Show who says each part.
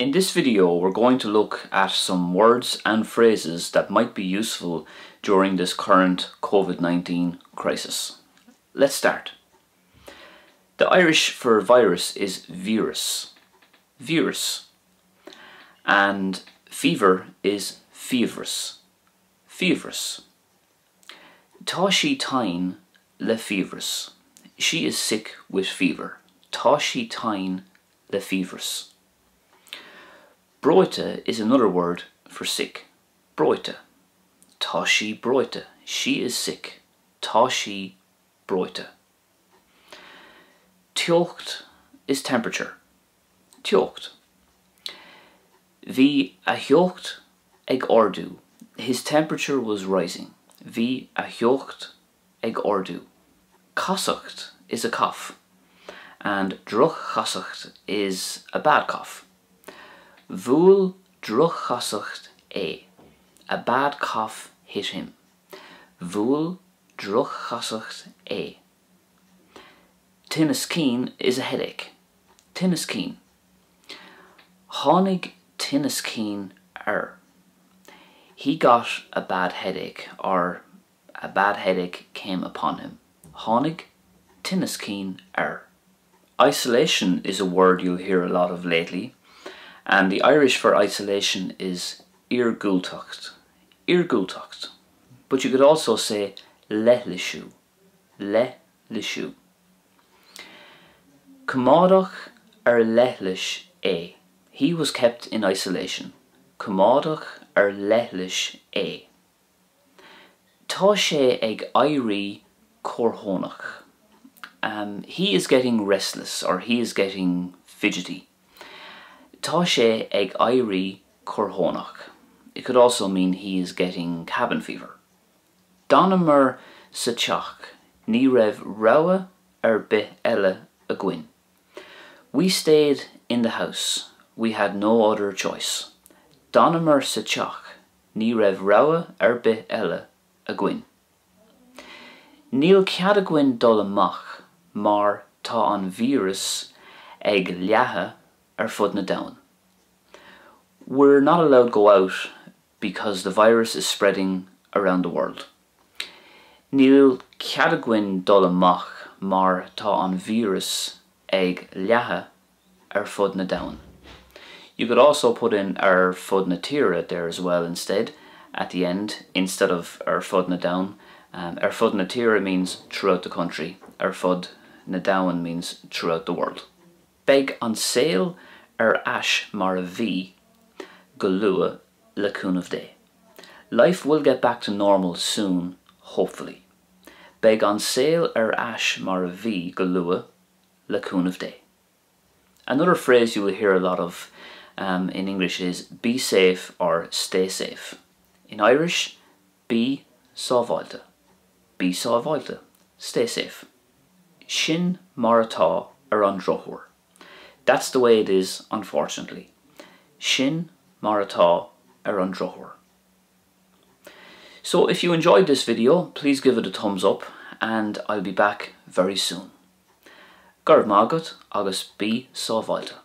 Speaker 1: In this video we're going to look at some words and phrases that might be useful during this current COVID-19 crisis. Let's start. The Irish for virus is víreas. Víreas. And fever is fiabhras. Fiabhras. Tá sí tinn le fiabhras. She is sick with fever. Tá sí tinn le fiabhras. Breoite is another word for sick. Breoite. Tá sí breoite. She is sick. Tá sí breoite. Teocht is temperature. Teocht. Bhí a theocht ag ardú. His temperature was rising. Bhí a theocht ag ardú. Casacht is a cough, and droch-chasacht is a bad cough. Bhuail droch-chasacht é. A bad cough hit him. Bhuail droch-chasacht é. Tinneas cinn is a headache. Tinneas cinn. Tháinig tinneas cinn air. He got a bad headache, or a bad headache came upon him. Tháinig tinneas cinn air. Isolation is a word you'll hear a lot of lately, and the Irish for isolation is iargúltacht. Iargúltacht. But you could also say leithlisiú. Leithlisiú. Coimeádadh ar leithlis é. He was kept in isolation. Coimeádadh ar leithlis é. Tá sé ag éirí corrthónach. He is getting restless, or he is getting fidgety. Tá sé ag éirí corrthónach. It could also mean he is getting cabin fever. D'fhanamar sa teach, ní raibh rogha ar bith eile againn. We stayed in the house. We had no other choice. D'fhanamar sa teach, ní raibh rogha ar bith eile againn. Níl cead againn dul amach mar tá an víreas ag leathadh ar fud na domhan. We're not allowed to go out because the virus is spreading around the world. Níl cead againn dul amach mar tá an víreas ag leathadh ar fud na domhan. You could also put in ar fud na tíre there as well instead, at the end, instead of ar fud na domhan. Ar fud na tíre means throughout the country. Ar fud na domhan means throughout the world. Beidh an saol ar ais mar a bhí go luath le cúnamh Dé. Life will get back to normal soon, hopefully. Beidh an saol ar ais mar a bhí go luath le cúnamh Dé. Another phrase you will hear a lot of in English is be safe or stay safe. In Irish, bí sábháilte. Bí sábháilte. Stay safe. Sin mar atá ar an drochuair. That's the way it is, unfortunately. Sin mar atá ar an drochuair. So if you enjoyed this video, please give it a thumbs up, and I'll be back very soon. Go raibh maith agat agus bí sábháilte.